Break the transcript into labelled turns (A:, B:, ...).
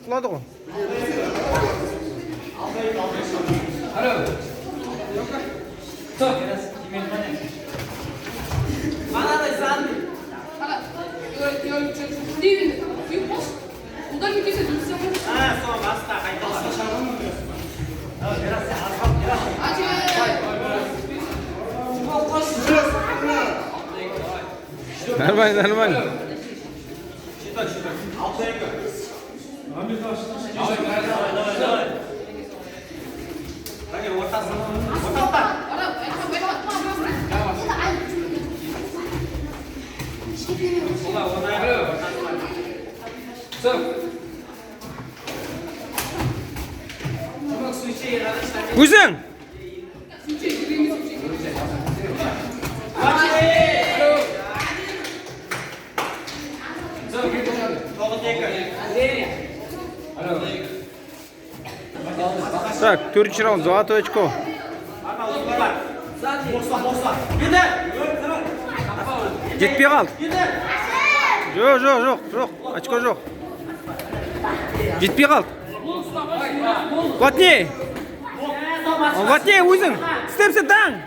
A: Түсіп құлады ғой. Нормально, нормально. Өзің. Так, төртінші раунд, золотое очко. Жетпей қалды. Жоқ, жоқ, жоқ, жоқ, очко жоқ. Жетпей қалды. Плотней. Плотней өзің. Степсі таң.